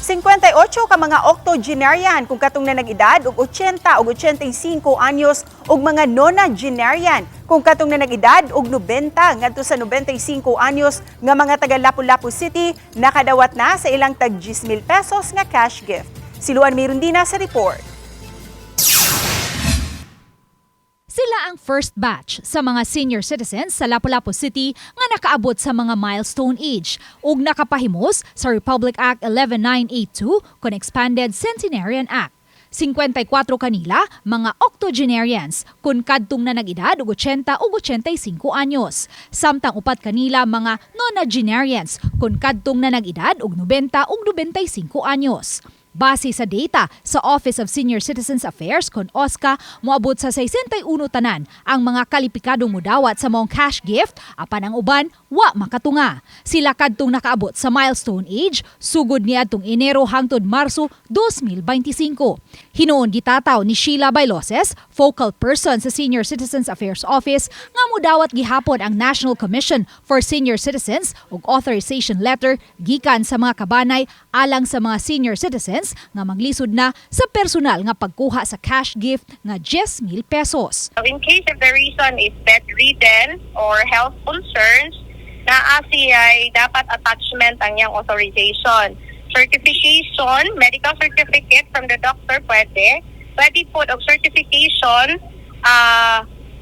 58 ka mga octogenarian kung katong na nag-edad og 80 og 85 anyos ug mga nonagenarian kung katong na nag-edad og 90 ngadto sa 95 anyos nga mga taga Lapu-Lapu City nakadawat na sa ilang tag 10,000 pesos nga cash gift. Si Luan Mirundina sa report. Sila ang first batch sa mga senior citizens sa Lapu-Lapu City nga nakaabot sa mga milestone age ug nakapahimos sa Republic Act 11982 kon Expanded Centenarian Act. 54 kanila mga octogenarians kun kadtong na nag-edad og 80 ug 85 anyos. Samtang 4 kanila mga nonagenarians kun kadtong na nag-edad og 90 ug 95 anyos. Base sa data sa Office of Senior Citizens Affairs kon OSCA, moabot sa 61 tanan ang mga kalipikadong mudawat sa maong cash gift, apan ang uban wa makatunga. Sila kadtong nakaabot sa milestone age sugod niadtong Enero hangtod Marso 2025. Hinuon gitataw ni Sheila Bailoses, focal person sa Senior Citizens Affairs Office, nga mudawat gihapon ang National Commission for Senior Citizens og authorization letter gikan sa mga kabanay alang sa mga senior citizens nga maglisod na sa personal nga pagkuha sa cash gift nga 10,000 pesos. So in case if the reason is bedridden or health concerns, naa siya'y dapat attachment ang iyang authorization. Certification, medical certificate from the doctor pwede. Pwede po og certification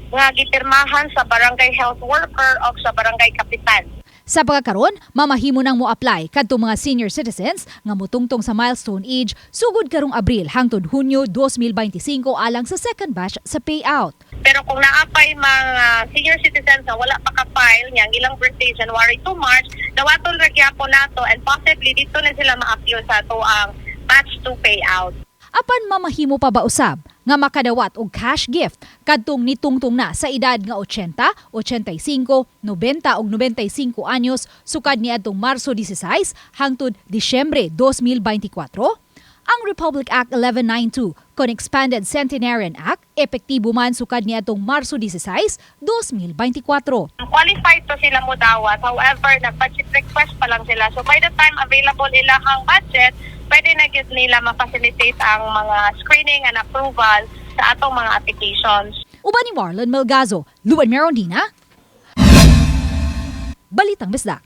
nga gipirmahan sa barangay health worker o sa barangay kapitan. Sa pagkakaron, mamahimo nang mo-apply kadtong mga senior citizens nga motungtong sa milestone age sugod karong Abril hangtod Hunyo 2025 alang sa second batch sa payout. Pero kung naa pay mga senior citizens na wala pa ka-file niya, ang ilang birthday January to March, dawaton ra gyapon nato and possibly dito na sila ma-appeal sa atoang batch 2 payout. Apan mamahimo pa ba usab nga makadawat og cash gift kadtong nitungtong na sa edad nga 80, 85, 90 ug 95 anyos sukad niadtong Marso 16 hangtod Disyembre 2024? Ang Republic Act 1192 kon Expanded Centenarian Act epektibo man sukad niadtong Marso 16, 2024. Qualified to sila mo dawat. However, nag-budget request pa lang sila. So by the time available ilahang budget, pwede na gyud nila ma-facilitate ang mga screening and approval sa atong mga applications. Uban ni Marlon Melgazo, Luan Merondina, Balitang Bisdak.